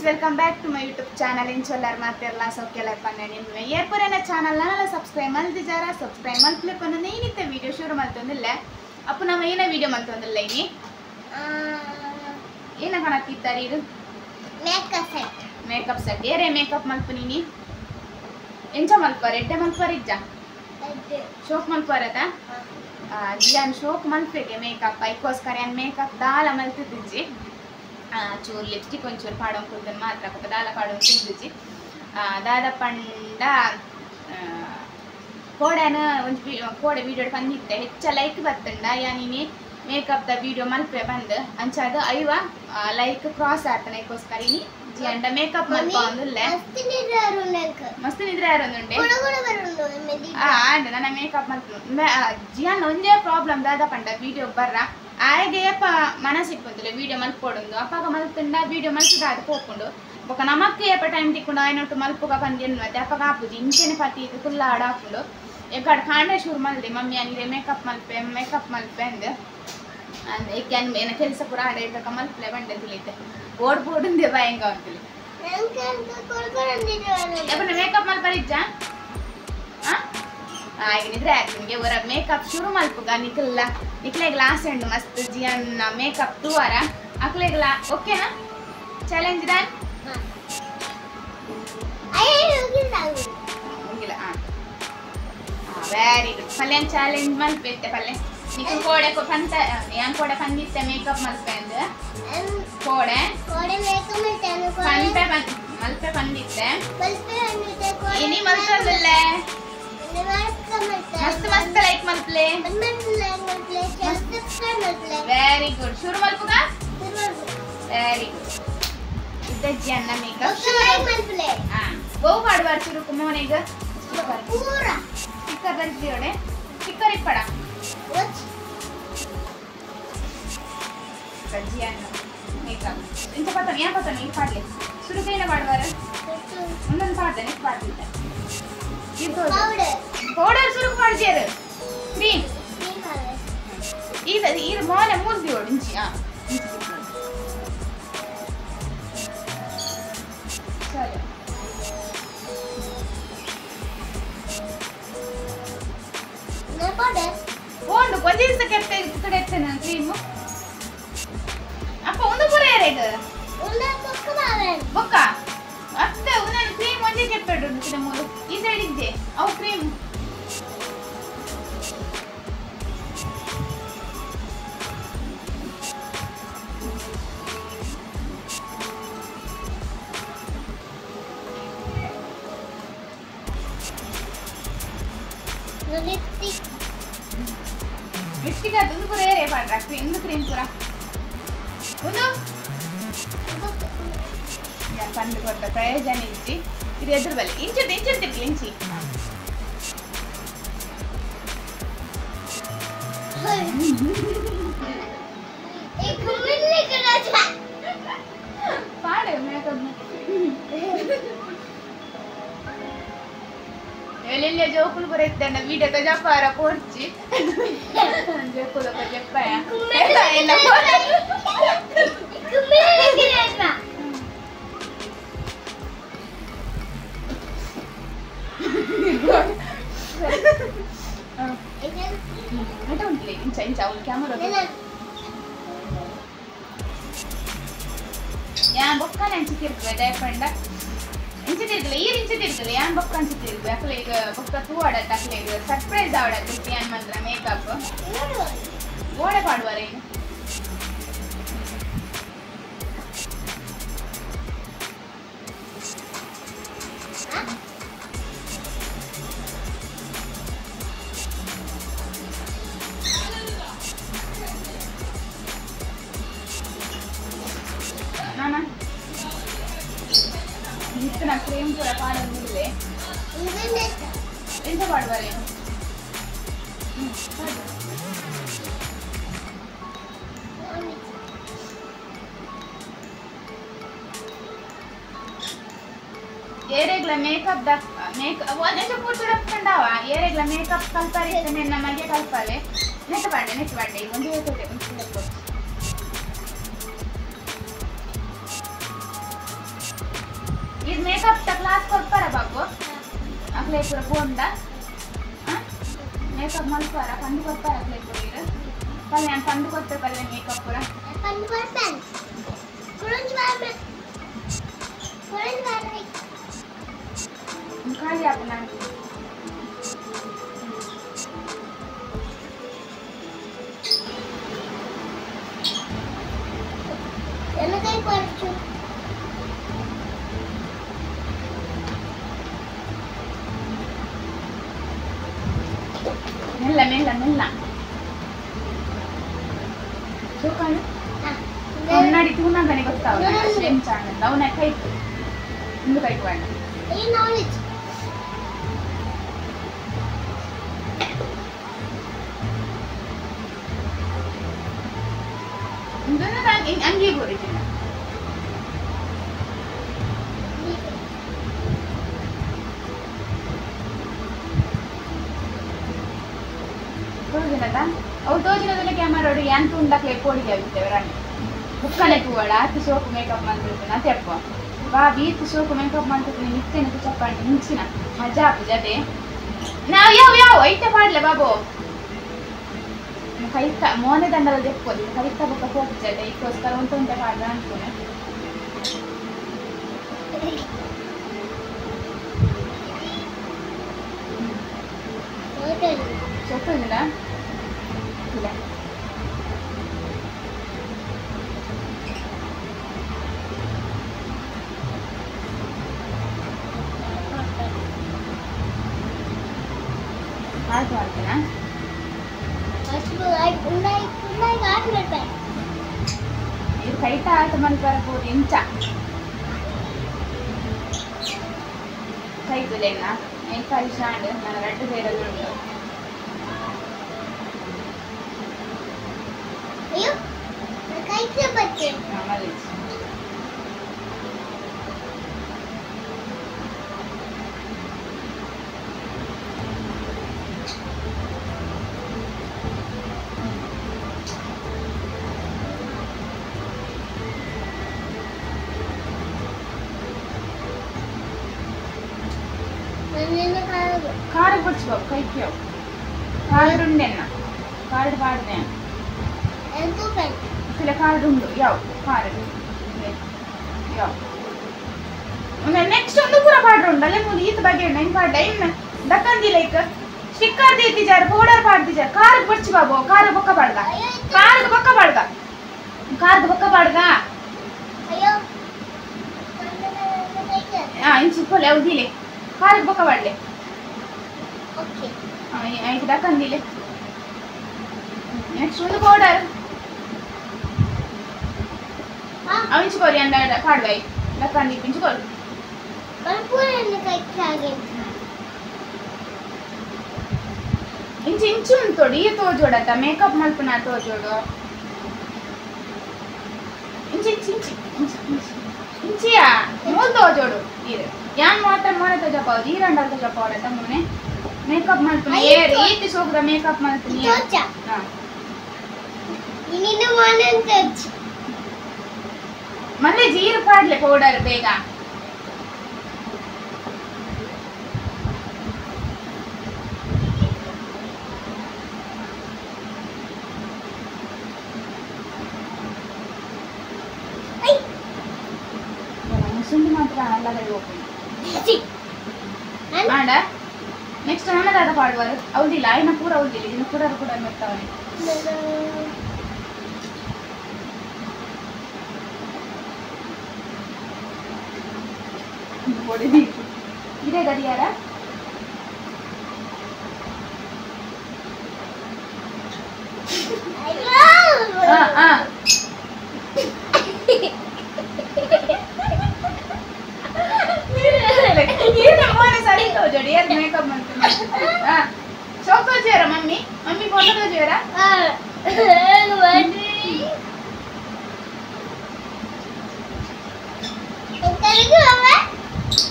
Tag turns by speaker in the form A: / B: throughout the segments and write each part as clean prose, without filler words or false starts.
A: Welcome back to my YouTube channel. ಇಂಚೊಲ್ಲಾರ್ ಮಾತೆರ್ಲಾ ಸೌಖ್ಯಲ ಪನ್ನೆ ಏರ್ಪುರೇನ channel ನಾನಲ್ಲ subscribe ಮಲ್ತಿಜಾರ subscribe ಮಲ್ಪ್ಲೆ ಪನ್ನ ಏನಿತ್ತೆ video ಶುರು ಮಲ್ತೊಂದಿಲ್ಲ. ಅಪ್ಪು ನಮ್ಮ ಏನ ವಿಡಿಯೋ ಮಲ್ತೊಂದಿಲ್ಲ ಇನಿ ಏನ ಕಾಣತ್ತಿದ್ದಾರೆ ಇದು
B: ಮೇಕಪ್ ಸೆಟ್.
A: ಮೇಕಪ್ ಸೆಟ್ ಏರೇ ಮೇಕಪ್ ಮಲ್ಪು ನೀನಿ ಎಂಚ ಮಲ್ಪರ ಎಡ್ಡೆ ಮಲ್ಪರ ಇಜ್ಜ ಶೋಕ್ ಮಲ್ಪರತ ಜಿಯಾನ್ ಶೋಕ್ ಮಲ್ಪೆಗೆ ಮೇಕಪ್ ಐಕೋಸ್ಕರ ಯಾನ್ ಮೇಕಪ್ ದಾಲ ಮಲ್ತಿದ್ದಿಜ್ಜಿ. ಚೂರು ಲಿಪ್ಸ್ಟಿಕ್ ಒಂಚೂರು ಪಾಡೋನ್ ಕುಲ್ದನ್ ಮಾತ್ರ ಬೊಕ್ಕ ದಾಲ ಪಾಡೋನ್ ಕುಲ್ದಿಜ್ಜಿ. ದಾದ ಪಂಡ ಕೋಡೆನ ಒಂಜಿ ಕೋಡೆ ವೀಡಿಯೋ ಪಂದಿತ್ತೆ ಹೆಚ್ಚ ಲೈಕ್ ಬತ್ತಂಡ ಯಾನಿನಿ ಮೇಕಪ್ the video ಮಲ್ಪೆ ಬಂದು ಅಂಚಾದ ಐವ ಲೈಕ್ ಕ್ರಾಸ್ ಆತನ ಐಕೋಸ್ಕರ ಇನಿ ಜಿಯಾಂಡ ಮೇಕಪ್ ಮಲ್ಪೊಂದುಲ್ಲೆ. ಮಸ್ತ್ ನಿದ್ರೆ ಯಾರೊಂದುಂಡೆ ಆಂಡ್ ನನ್ನ ಮೇಕಪ್ ಮಲ್ಪ ಜಿಯಾನ್ ಒಂಜೇ ಪ್ರಾಬ್ಲಮ್ ದಾದ ಪಂಡ ವಿಡಿಯೋ ಬರ್ರ ಆಯ್ಗೆ ಅಪ್ಪ ಮನಸ್ಸಿಗೆ ಬಂದಿಲ್ಲ ವಿಡಿಯೋ ಮಲ್ಪೊಡೊಂದು ಅಪ್ಪಾಗ ಮಲ್ತಂಡ ವಿಡಿಯೋ ಮಲ್ತದ ಅದು ಪೋಪುಂಡು ಬೊಕ ನಮಕ್ಕೆ ಏಪ ಟೈಮ್ ತಿಕ್ಕೊಂಡು ಆಯ್ನೊಟ್ಟು ಮಲ್ಪುಗ ಬಂದು ಎನ್ನುತ್ತೆ ಅಪ್ಪಾಗ ಆಪುಜಿ ಇಂಚೆನೆ ಪತಿ ಇದು ಕುಲ್ಲ ಆಡ ಹಾಕೊಂಡು ಎಕ್ಕಡ ಕಾಂಡೆ ಶುರು ಮಲ್ದೆ ಮಮ್ಮಿ ಅನಿರೆ ಮೇಕಪ್ ಮಲ್ಪೆ ಮೇಕಪ್ ಮಲ್ಪೆ ಅಂದ್ ಅಂದ್ ಏಕೆ ಅನ್ ಏನ ಕೆಲಸ ಪೂರ ಆಡ ಇದ್ದಕ ಮಲ್ಪಲೆ ಬಂಡೆ ತಿಳಿತೆ ಓಡ್ ಬೋಡುಂದೆ ಭಯಂಗ ಅಂತಲಿ ಎಪ್ಪನ ಮೇಕಪ್ ಮಲ್ಪರಿಜ್ಜ ಆಗಿನಿದ್ರೆ ನಿಮಗೆ ಅವರ ಮೇಕಪ್ ಶುರು ಮಲ್ಪುಗ ನಿಖಲ್ಲ ನಿಖಲೆ ಗ್ಲಾಸ್ ಉಂಡು ಮಸ್ತ್ ಜಿಯನ್ನ ಮೇಕಪ್ ತೂವಾರ ಅಕ್ಲೆಗ್ಲ ಓಕೆನಾ ಚಾಲೆಂಜ್ ಡನ್ ಹೋಗಿಲ್ಲ. ವೆರಿ ಗುಡ್ ಪಲ್ಯ ಚಾಲೆಂಜ್ ಮಲ್ಪೆತ್ತೆ ಪಲ್ಯ ನಿಖಲ್ ಕೋಡೆ ಪಂತ ಯಾನ್ ಕೋಡೆ ಪಂದಿತ್ತೆ ಮೇಕಪ್ ಮಲ್ಪೆ ಅಂದ್ ಕೋಡೆ ಪಂಪೆ ಮಲ್ಪೆ ಪಂದಿತ್ತೆ ಇನಿ ಮಲ್ಪೊಂದುಲ್ಲೆ ಮಸ್ತ್ ಮಸ್ತ್ ಲೈಕ್ ಮಲ್ಪ್ಲೆ ವೆರಿ ಗುಡ್ ಶುರು ಮಲ್ಪುಗ ವೆರಿ ಗುಡ್ ಇದ್ದ ಜಿಯನ್ನ ಮೇಕಪ್
B: ಮಲ್ಪ್ಲೆ
A: ಬಹು ಪಾಡುವಾರ್ ಚುರುಕು ಮೋನೆಗ್
B: ಪೂರ
A: ಸ್ಟಿಕ್ಕರ್ ಬರ್ದಿಯೋಡೆ ಸ್ಟಿಕ್ಕರ್ ಇಪ್ಪಡ ಜಿಯನ್ನ ಮೇಕಪ್ ಇಂಚ ಪತನ ಏನ್ ಪತನ ಈ ಪಾಡ್ಲೆ ಸುರುಕೈನ ಪಾಡುವಾರ ಒಂದೊಂದು ಪಾಡ್ದೆ ಪಾಡ್ದಿದ್ದೆ ಪೌಡರ್ ಸುರುಕು ಪಾಡ್ಜೇರು ಕ್ರೀಮ್ ಇದು ಇದು ಮೋನೆ ಮೂರ್ದಿಯೋಡು ಇಂಚಿ ಚಲೋ ಓಂಡು ಕೊಂಚ ದಿವಸ ಕೆಟ್ಟ ಕಡೆ ಎತ್ತೇನೆ ಕ್ರೀಮು ಅಪ್ಪ ಒಂದು ಪೂರ ಏರೇಗ ಬೊಕ್ಕ ಅತ್ತೆ ಒಂದೊಂದು ಕ್ರೀಮ್ ಒಂದೇ ಕೆಪ್ಪೆಡು ಉಂಟು ಮೂರು ಈ ಸೈಡ್ ಇದ್ದೆ ಅವು ಕ್ರೀಮ್ ಲಿಪ್ಸ್ಟಿಕ್ ಅದು ಒಂದು ಪೂರ ಏರೇ ಪಾಡ್ರ ಕ್ರೀಮ್ ಕ್ರೀಮ್ ಪೂರ ಒಂದು ಪಂದು ಕೊಟ್ಟ ಪ್ರಯೋಜನ ಇಜ್ಜಿ ಇದು ಎದುರು ಬಲ್ಲಿ ಇಂಚು ಇಂಚು ತಿರ್ಲಿ ಇಂಚಿ ಪಾಡು ಮೇಕಪ್ ಎಲ್ಲೆಲ್ಲ ಜೋಕುಲು ಬರುತ್ತೆ ವಿಡಿಯೋ ತಜಪಾರ ಪೋರ್ಚಿ ಜೋಕುಲು ಜಪ್ಪಾಯ ಇಂಚ ಇಂಚ ಅವ್ನು ಕ್ಯಾಮರಾ ಯಾನ್ ಬೊಕ್ಕನ ಅಂಚಿ ತಿರ್ಗುವೆ ದಯಪಂಡ ಇಂಚ ತಿರ್ಗಲ ಈರ್ ಇಂಚ ತಿರ್ಗಲ ಯಾನ್ ಬೊಕ್ಕ ಅಂಚಿ ತಿರ್ಗುವೆ ಅಕ್ಲೆ ಈಗ ಬೊಕ್ಕ ತೂ ಆಡತ್ತ ಅಕ್ಲೆ ಈಗ ಸರ್ಪ್ರೈಸ್ ಆಡತ್ತ ಯಾನ್ ಮಂತ್ರ ಮೇಕಪ್ ಗೋಡೆ ಪಾಡುವಾರ ಏನು ಇತ್ತನ ಕ್ರೀಮ್ ಪೂರ ಪಾಡೊಂದಿಲ್ಲೆ ಎಂತ ಪಾಡುವರೆ ಏರೆಗ್ಲ ಮೇಕಪ್ the makeup ಒಂದೆಂಚ ಪೂರ್ತಿ ಕಂಡಾವ ಏರೆಗ್ಲ ಮೇಕಪ್ ಕಲ್ಪಾರೆ ಇತ್ತನೆ ನಮಗೆ ಕಲ್ಪಾಲೆ ನೆಟ್ ಪಾಡ್ಡೆ ನೆಟ್ ಪಾಡ್ಡೆ ಒಂದು ಹೇಳ್ತದೆ ಒಂದು ಇದು ಮೇಕಪ್ ತ ಕ್ಲಾಸ್ ಕೊಡ್ತಾರ ಬಾಬು ಅಕ್ಲೆ ಪೂರ ಪೋಂಡ ಮೇಕಪ್ ಮಲ್ಪಾರ ಪಂದು ಕೊಡ್ತಾರ ಅಕ್ಲೆ ಪೂರ ಇರು ಪಲ್ಲೆ ನಾನು ಪಂದು ಕೊಡ್ತೆ ಪಲ್ಲೆ ಮೇಕಪ್ ಪೂರ
B: ಪಂದು ಕೊಡ್ತಾನೆ ಕುರಂಜ್ ಬಾರ ಕುರಂಜ್ ಬಾರ
A: ಖಾಲಿ ಆಪು ನಾನು
B: ಎನಕೈ ಪರ್ಚು
A: ಮೆಲ್ಲ ಮೆಲ್ಲ ಮೆಲ್ಲ ಸೋಕಾಳು ಕನ್ನಡಿ ತೂನಾಗನೆ ಗೊತ್ತಾವ ಸೇಮ್ ಚಾನಲ್ ಅವನ ಕೈತು ಇಂದು ಕೈತು ಅಣ್ಣ
B: ಈ ನಾಲೆಜ್
A: ಇಂದನ ಅಂಗಿ ಬೋರಿಜಿನ ತೋಜಿನದ ಅವು ತೋಜಿನದಲ್ಲ ಕ್ಯಾಮರಾ ಯಾನ್ ತುಂಡಕ್ಕೆ ಪೋಡಿಗೆ ಆಗುತ್ತೇವೆ ರಾಣಿ ಬುಕ್ಕನೆ ತೂವಳ ಆತು ಸೋಕು ಮೇಕಪ್ ಮಾಡ್ತಿರ್ತಾನೆ ಅತ್ಯಪ್ಪ ಬಾ ಬೀತು ಸೋಕು ಮೇಕಪ್ ಮಾಡ್ತಿರ್ತೀನಿ ನಿತ್ಯನ ಚಪ್ಪಾಡಿ ಮುಂಚಿನ ಮಜಾ ಆಪು ಜತೆ ನಾವು ಯಾವ ಯಾವ ಐತೆ ಪಾಡ್ಲೆ ಬಾಬು ಕೈತ ಮೋನೆ ದಂಡದಲ್ಲಿ ದೆಪ್ಪೋದು ಕೈತ ಬುಕ್ಕ ಹೋಗು ಜತೆ ಇದಕ್ಕೋಸ್ಕರ ಒಂತೊಂತೆ ಪಾಡ್ಲ ಅನ್ಕೋನೆ ಸೊಪ್ಪುದಿಲ್ಲ ಇಲ್ಲ ಆಯ್ತು ಮಾಡ್ತೀನಾ ಇದು ಕೈತ ಆಟ ಮಲ್ಪರಬಹುದು ಇಂಚ ಕೈತುಲೆನ್ನ ಕೈ ಶಾಂಡ್ ನಾನು ರಡ್ಡು ಬೇರೆ ಉಂಟು
B: ಅಯ್ಯೋ ಕೈಗೆ ಬತ್ತೆ
A: ನಮ್ಮಲ್ಲಿ ಕಾರು ಬಡ್ಸ್ಬಾಬು ಕೈಗೆ ಕಾರ್ಡ್ ಉಂಡೆನ್ನ ಕಾರ್ಡ್ ಪಾಡ್ದೆ ಇಲ್ಲ ಕಾರ್ಡ್ ಉಂಡು ಯಾವ ಕಾರ್ಡ್ ಯಾವ ನೆಕ್ಸ್ಟ್ ಒಂದು ಪೂರ ಪಾಡ್ರ ಉಂಡು ಅಲ್ಲೇ ಮುಂದೆ ಈತ ಬಗ್ಗೆ ಉಂಡು ಹೆಂಗೆ ಪಾಡ್ಡ ಇನ್ನು ದಕ್ಕಂದಿ ಲೈಕ್ ಸ್ಟಿಕ್ಕರ್ ದೀತಿಜಾರ ಪೌಡರ್ ಪಾಡ್ತಿಜಾರ ಕಾರ್ಗ್ ಬಡ್ಚಿ ಬಾಬು ಕಾರ್ ಬೊಕ್ಕ ಪಾಡ್ಗ ಕಾರ್ಗ್ ಬೊಕ್ಕ ಪಾಡ್ಗ ಕಾರ್ಗ್ ಬೊಕ್ಕ ಪಾಡ್ಗ ಹಾಂ ಇಂಚು ಪೋಲೆ ಹೌದಿಲೆ ಕಾರ್ಗ್ ಬೊಕ್ಕ ಪಾಡ್ಲೆ
B: ಓಕೆ
A: ಐದು ದಕ್ಕಂದಿಲೆ ನೆಕ್ಸ್ಟ್ ಒಂದು ಪೌಡರ್ ಅವಿಂచుకోರಿ ಅಂದ ಪಾಡ್ವೈ ದಕ್ಕಂದಿ ಪಿಂచుకోರು ಇಂಚು ಇಂಚು ಉಂಟೋಡು ಈ ತೋಜೋಡತ್ತ ಮೇಕಪ್ ಮಲ್ಪುನ ತೋಜೋಡು ಇಂಚು ಇಂಚು ಇಂಚು ಇಂಚು ಇಂಚು ಇಂಚಿಯಾ ಮೂಲ್ ತೋಜೋಡು ನೀರು ಯಾನ್ ಮಾತ್ರ ಮೋನೆ ತೋಜಪ್ಪ ಈರಂಡ ತೋಜಪ್ಪ ಅವರತ್ತ ಮೋನೆ ಮೇಕಪ್ ಮಲ್ಪುನ ಏರ್ ಈತಿ ಸೋಕುದ ಮೇಕಪ್ ಮಲ್ಪುನ ಹಾಂ
B: ನಿನ್ನ ಮೋನೆ ತೋಜ್
A: ಮಲ್ಲೆ ಜೀರು ಪಾಡ್ಲೆ ಪೌಡರ್ ಬೇಗ ಮುಸುಂಡಿ ಮಾತ್ರ ಅಲ್ಲದಲ್ಲಿ ಹೋಗ್ತೀನಿ ಮಾಡ ನೆಕ್ಸ್ಟ್ ನನ್ನದಾದ ಪಾಡುವರು ಹೌದಿಲ್ಲ ಆಯ್ನ ಪೂರ ಹೌದಿಲ್ಲ ಇನ್ನು ಪೂರ ಕೂಡ ಬರ್ತಾವನೆ ಇದೇ ಗಡಿಯಾರ ಮೇಕಪ್ ಶೋಕ್ ತೋಜುವೆರಾ ಮಮ್ಮಿ ಮಮ್ಮಿ ಫೋಟೋ ತೋಜುವೆರಾ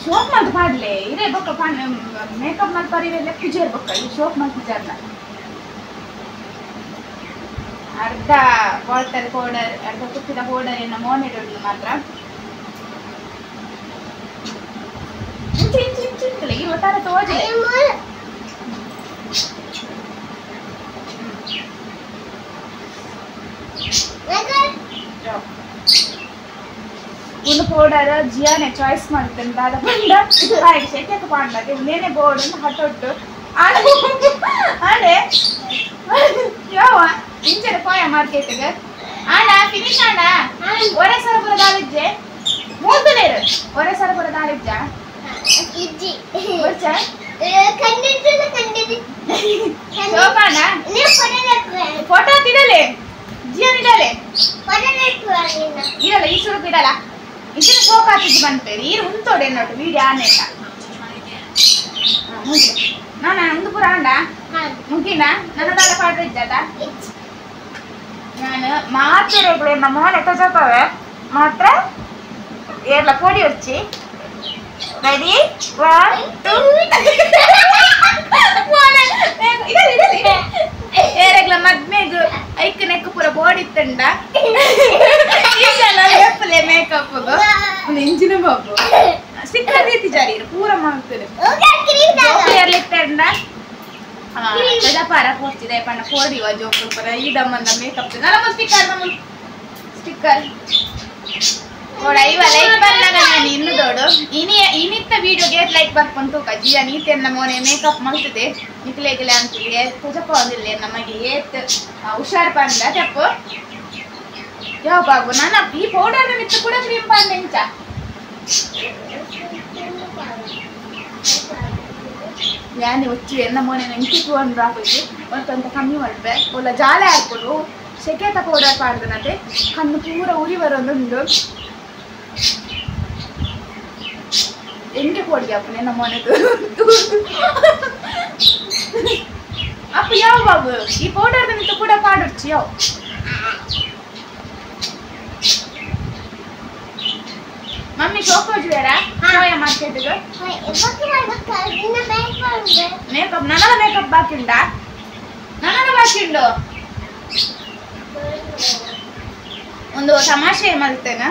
A: ಶೋಕ್ ಮಲ್ತ್ ಪಾಡ್ಲೆ ಇರೇ ಬೊಕ್ಕ ಮೇಕಪ್ ಮಲ್ಪಾರ ಇರೆಲ್ಲ ಪುಜಾರ್ ಬೊಕ್ಕ ಈ ಶೋಕ್ ಮಲ್ತ್ ಪುಜಾರ್ನ ಅರ್ಧ ವಾಟರ್ ಪೌಡರ್ ಅರ್ಧ ತುಪ್ಪಿದ ಪೌಡರ್ ಎನ್ನ ಮೋನೆಡ್ ಮಾತ್ರ. ಇಂಚಿಂತಲೆ ಈ ಒಟ್ಟಾರೆ ತೋಜಲೆ ಒಂದು ಪೌಡರ್ ಜಿಯಾನೆ ಚಾಯ್ಸ್ ಮಾಡ್ತೇನೆ ದಾದ ಬಂಡ ಹಾಗೆ ಶೆಕೆಕ್ ಪಾಂಡತೆ ಉಂದೇನೆ ಬೋರ್ಡ್ ಒಂದು ಹಟೊಟ್ಟು ಆಡೆ ಯಾವ ಇಂಚನೆ ಪೋಯ ಮಾರ್ಕೆಟ್ಗೆ ಆಂಡ ಫಿನಿಶ್ ಆಂಡ ಒರೆ ಸರಪುರ ದಾಳಿಜ್ಜೆ ಮೂತಲೇರು ಒರೆ ಸರಪುರ ದಾಳಿಜ್ಜ
B: ಇಜ್ಜಿ
A: ಗೊಚ್ಚ
B: ಕಂಡಿದ್ದು ಕಂಡಿದ್ದು
A: ಶೋಕಾಂಡ
B: ನೀವು ಫೋಟೋ
A: ಫೋಟೋ ತಿಡಲೆ ಜಿಯಾನ್ ಇಡಲೆ
B: ಫೋಟೋ
A: ಇಡಲ್ಲ ಈ ಸುರುಕು ಇಡಲ್ಲ ಇದನ್ನ ಶೋಕ್ ಹಾಕಿದ್ದು ಬಂತೇರಿ ಈರು ಉಂತೋಡೆ ನೋಟು ವೀಡಿಯೋ ಆನೇಟ ನಾನು ಒಂದು ಪುರ ಅಂಡ ಮುಗಿನ ನನ್ನದಾಲ ಪಾಡ್ರೆ ಇದ್ದಾತ ನಾನು ಮಾತ್ರ ನಮ್ಮ ತಜಪವೆ ಮಾತ್ರ ಏರ್ಲ ಪೊಡಿ వచ్చి ರೆಡಿ 1 2 ಏರೆಗ್ಲ ಮದ್ಮೆಗ್ ಐಕ್ ನೆಕ್ ಪೂರ ಬೋಡಿ ಇತ್ತಂಡ ಈಗಲ ಮೇಕಪ್ ಒಂದು ಇಂಜಿನ ಬಾಬು ಸ್ಟಿಕ್ಕರ್ ರೀತಿ ಜಾರಿ ಪೂರ ಮಾಡ್ತದೆ ತಜಪಾರ ಪೋರ್ಚಿದೆ ಪಣ್ಣ ಪೋಡಿವ ಜೋಕುಲು ಪೂರ ಈ ದಮ್ಮಂದ ಮೇಕಪ್ ನಮ್ಮ ಸ್ಟಿಕ್ಕರ್ ನಮ್ಮ ಸ್ಟಿಕ್ಕರ್ ಐವ ಲೈಕ್ ಬರ್ಲಾಗ ನಾನು ಇನ್ನು ದೋಡು ಇನಿ ಇನಿತ್ತ ವಿಡಿಯೋಗೆ ಲೈಕ್ ಬರ್ಕೊಂಡು ಜಿಯಾ ನೀತೆನ್ನ ಮೋನೆ ಮೇಕಪ್ ಮಲ್ತದೆ ನಿಕ್ಲೆಗಿಲೆ ಅಂತಿದೆ ತಜಪ ಒಂದಿಲ್ಲ ನಮಗೆ ಏತ್ ಹುಷಾರ್ ಪಂಡ ತೆಪ್ಪು ಯಾವ ಬಾಬು ನಾನು ಈ ಪೌಡರ್ ಮಿತ್ತ ಕೂಡ ಕ್ರೀಮ್ ಪಾಂಡ ಇಂಚ ಯಾನೆ ಉಚ್ಚು ಎನ್ನ ಮೋನೆ ನಂಗೆ ತೂವನ್ ಹಾಕೋದು ಒಂತಂತ ಕಮ್ಮಿ ಮಲ್ಪೆ ಒಲ್ಲ ಜಾಲೆ ಹಾಕೊಂಡು ಸೆಕೆತ ಪೌಡರ್ ಪಾಡ್ದನತೆ ಕಣ್ಣು ಪೂರ ಉರಿ ಬರೋದುಂಡು ಎಂಗೆ ಪೋಡಿ ಅಪ್ಪನೆ ನಮ್ಮ ಮನೆದು ಅಪ್ಪ ಯಾವ ಬಾಬು ಈ ಪೌಡರ್ ನಿಂತು ಕೂಡ ಪಾಡೊಡ್ಚಿ ಯಾವ ಮಮ್ಮಿ ಶೋಕ್ ಹೋಜುವೇರಾ ಹೋಯ ಮಾರ್ಕೆಟ್ಗೆ ಮೇಕಪ್ ನನಗ ಮೇಕಪ್ ಬಾಕಿ ಉಂಟಾ ನನಗ ಬಾಕಿ ಉಂಡು ಒಂದು ತಮಾಷೆ ಮಲ್ತೇನೆ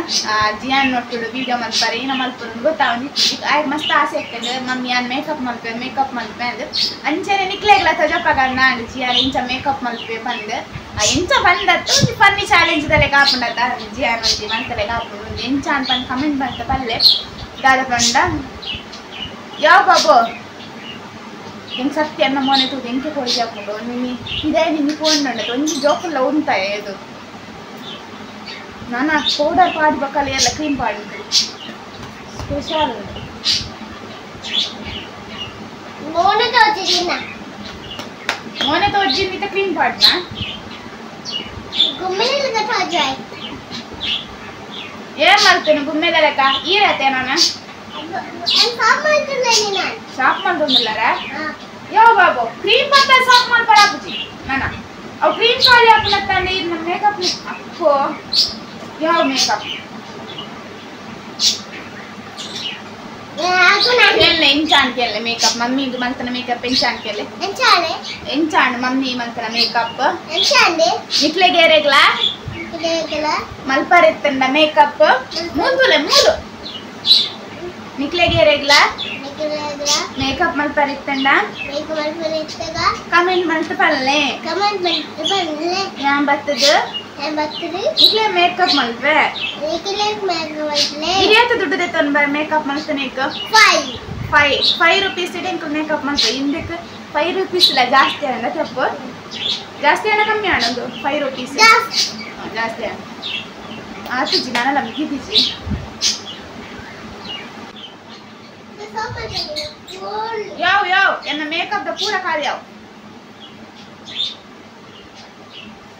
A: ಜಿಯಾನ್ ನೋಡ್ತಿಡು ವಿಡಿಯೋ ಮಲ್ಪಾರೆ ಏನ ಮಲ್ಪುಂಡು ಗೊತ್ತಾವಂದು ಆಯ್ತು ಮಸ್ತ್ ಆಸೆ ಆಗ್ತದೆ ಮಮ್ಮಿ ಯಾನ್ ಮೇಕಪ್ ಮಲ್ಪೆ ಮೇಕಪ್ ಮಲ್ಪೆ ಅಂದ್ ಅಂಚನೆ ನಿಕ್ಲೆಗ್ಲ ತಜಪಗಣ್ಣ ಅಂಡ್ ಜಿಯಾನ್ ಇಂಚ ಮೇಕಪ್ ಮಲ್ಪೆ ಪಂದ್ ಎಂಚ ಬಂದತ್ತು ಒಂಜಿ ಫನ್ನಿ ಚಾಲೆಂಜ್ ದಲೆ ಕಾಪುಂಡತ್ತ ಜಿಯಾನ್ ಒಂಜಿ ಮಲ್ತಲೆ ಕಾಪುಂಡು ಒಂಜಿ ಎಂಚ ಅಂತ ಕಮೆಂಟ್ ಬಂತ ಪಲ್ಲೆ ದಾದ ಪಂಡ ಯಾವ ಬಾಬು ಹೆಂಗೆ ಸತ್ಯ ಅನ್ನ ಮೋನೆ ತೂದು ಎಂಕೆ ಕೊಡಿಗೆ ಹಾಕೊಂಡು ನಿನ್ನೆ ಇದೇ ನಿನ್ನೆ ಫೋನ್ ಉಂಡತ್ತು ಒಂಜಿ ಜೋಕುಲ್ಲ ಉಂತ ಇದು ನಾನು ಪೌಡರ್ ಪಾಡಿ ಬಕ್ಕಲ್ಲ ಎಲ್ಲ ಕ್ರೀಮ್ ಪಾಡಿದ್ದು ಸ್ಪೆಷಲ್
B: ಮೋನೆ ತೋಜಿನ
A: ಮೋನೆ ತೋಜಿನ ಕ್ರೀಮ್ ಪಾಡ್ನಾ
B: ಗುಮ್ಮೆಲೆ ತೋಜಾಯ್
A: ಏನ್ ಮಾಡ್ತೇನೆ ಗುಮ್ಮೆದ ಲೆಕ್ಕ ಈ ರತೆ ನಾನು ಶಾಪ್ ಮಾಡ್ತೊಂದಿಲ್ಲಾರ ಯಾವ ಬಾಬು ಕ್ರೀಮ್ ಪತ್ತ ಸಾಪ್ ಮಾಡ್ಬಾರ ಹಾಕುಜಿ ನಾನ ಅವು ಕ್ರೀಮ್ ಖಾಲಿ ಹಾಕುನತ್ತಂಡೆ ಇದು ನಮ್ಮ ಮೇಕಪ್ ಅಕ್ಕೋ ಯಾವ ಮೇಕಪ್ ಎಲ್ಲ ಎಂಚ ಅನ್ಕೆಲ್ಲ ಮೇಕಪ್ ಮಮ್ಮಿ ಮಲ್ತನ ಮೇಕಪ್ ಎಂಚ ಅನ್ಕೆಲ್ಲ ಎಂಚ ಅಂಡ್ ಮಮ್ಮಿ ಮಲ್ತನ ಮೇಕಪ್ ನಿಕ್ಲೆಗೇರೆಗ್ಲಾ ಮಲ್ಪರೆತ್ತಂಡ ಮೇಕಪ್ ಮೂದುಲೆ ಮೂಲು ನಿಕ್ಲೆಗೇರೆಗ್ಲಾ ಮೇಕಪ್ ಮಲ್ಪರೆತ್ತಂಡ ಕಮೆಂಟ್ ಮಲ್ತ ಪಲ್ಲೆ ಯಾನ್ ಬತ್ತದು ನಿಕ್ಲೆ ಮೇಕಪ್ ಮಲ್ಪೆ ಏತ ದುಡ್ಡು ದೆತ್ತೊಂದು ಬರ ಮೇಕಪ್ ಮಲ್ತನೇಕ 5 ರುಪೀಸ್ ಇಡೆ ಇಂಕು ಮೇಕಪ್ ಮಲ್ಪೆ ಇಂದಕ್ಕೆ 5 ರುಪೀಸ್ ಇಲ್ಲ ಜಾಸ್ತಿ ಅಣ್ಣ ತಪ್ಪು ಜಾಸ್ತಿ ಅಣ್ಣ ಕಮ್ಮಿ ಅಣ್ಣ ಒಂದು 5 ರುಪೀಸ್ ಜಾಸ್ತಿ ಅಣ್ಣ ಆತುಜಿ ನಾನಲ್ಲ ಮಿಗಿದಿಜಿ ಯಾವ ಯಾವ ಎನ್ನ ಮೇಕಪ್ the ಪೂರ ಖಾಲಿ ಯಾವ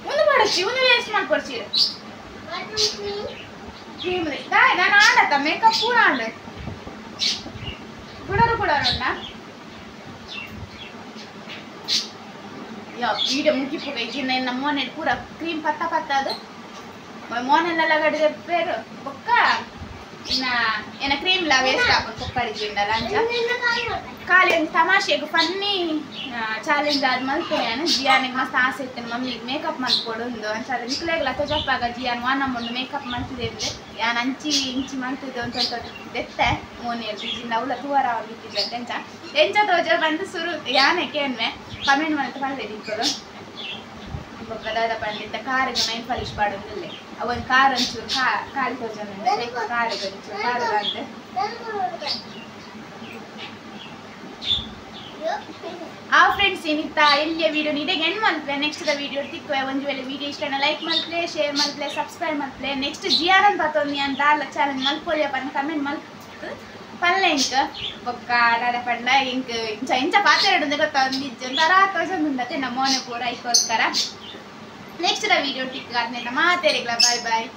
A: ಒಂದು ಮಾಡಚ್ಚಿ ಒಂದು ವೇಸ್ಟ್ ಮಾಡ್ಕೊಡ್ಸಿ ಕ್ರೀಮ್ ನಾನು ಆಡತ್ತ ಮೇಕಪ್ ಪೂರ ಆಡ ಕುಡರು ಕುಡರಣ್ಣ ಯಾವ ವೀಡಿಯೋ ಮುಗಿಪುಗ ಇಜಿನ ನಮ್ಮ ಮೋನೆ ಪೂರ ಕ್ರೀಮ್ ಪತ್ತ ಪತ್ತ ಅದು ಮೋನೆಲ್ಲ ಗಡಿದೆ ಬೇರು ಬೊಕ್ಕ ಇನ್ನ ಏನ ಕ್ರೀಮ್ ಲಾ ವೇಸ್ಟ್ ಆಪುಂಡು ಕೊಕ್ಕಡಿ ಜಿಂಡಲ ಅಂಚ ಖಾಲಿ ಒಂದು ತಮಾಷೆಗೆ ಫನ್ನಿ ಚಾಲೆಂಜ್ ಆದ್ ಮಲ್ಪೆ ಯಾನ್ ಜಿಯಾನಿಗೆ ಮಸ್ತ್ ಆಸೆ ಇತ್ತು ಮಮ್ಮಿಗೆ ಮೇಕಪ್ ಮಲ್ಪೊಡು ಅಂಚ ಅದು ನಿಕ್ಲೆಗ್ಲ ತೋಜಪ್ಪಾಗ ಜಿಯಾನ್ ವಾನ ಮುಂಡು ಮೇಕಪ್ ಮಲ್ತಿದೆ ಯಾನ್ ಅಂಚಿ ಇಂಚಿ ಮಲ್ತಿದ್ದೆ ಒಂದು ಸ್ವಲ್ಪ ದೆತ್ತೆ ಮೋನೇರ್ ಜಿಂಡ ಅವಳ ತೂವರ ಅವ್ರು ಎಂಚ ಎಂಚ ತೋಜ ಬಂದು ಸುರು ಯಾನೆ ಕೇನ್ವೆ ಕಮೆಂಟ್ ಮಲ್ತು ಪಲ್ಲೆ ನಿಕ್ಕಲು ಬೊಕ್ಕ ದಾದ ಪಂಡಿತ ಕಾರಿಗೆ ಮೈನ್ ಪಾಲಿಶ್ ಪಾಡೊಂದಿಲ್ಲೆ ಅವೊಂದು ಕಾರ್ ಒಂಚೂರು ಖಾಲಿ ತೋಜೊಂದುಂಡು ಕಾರಿಗೆ ಒಂಚೂರು ಪಾಡೋದಂತೆ. ಆ ಫ್ರೆಂಡ್ಸ್ ಏನಿತ್ತ ಎಲ್ಲಿಯ ವಿಡಿಯೋ ಇದೇ and Malpe next the video ತಿಕ್ಕುವೆ. ಒಂದು ವೇಳೆ ವಿಡಿಯೋ ಇಷ್ಟ ಲೈಕ್ ಮಲ್ಪ್ಲೆ, ಶೇರ್ ಮಲ್ಪ್ಲೆ, ಸಬ್ಸ್ಕ್ರೈಬ್ ಮಲ್ಪ್ಲೆ. ನೆಕ್ಸ್ಟ್ ಜಿಯಾನನ್ ಬತ್ತೊಂದು ಅಂತ ಚಾಲೆಂಜ್ ಮಲ್ಪೊಲಿಯಪ್ಪ ಅಂತ ಕಮೆಂಟ್ ಮಲ್ಪ್ ಪಲ್ಲೆ ಇಂಕ್ ಬೊಕ್ಕ ದಾದ ಪಂಡ ಇಂಕ್ ಇಂಚ ಇಂಚ ಪಾತ್ರೆ ಗೊತ್ತಾ ಒಂದಿಜ್ಜ ಒಂಥರ ತೋಜೊಂದುಂಡತೆ ನಮ್ಮ ಮೋನೆ ಪೂರ ಐಕೋಸ್ಕರ. ನೆಕ್ಸ್ಟ್ the video ಟಿಕ್ ಆದ್ಮೇಲೆ ಮಾತೇರಿಗ್ಲ. Boy boy.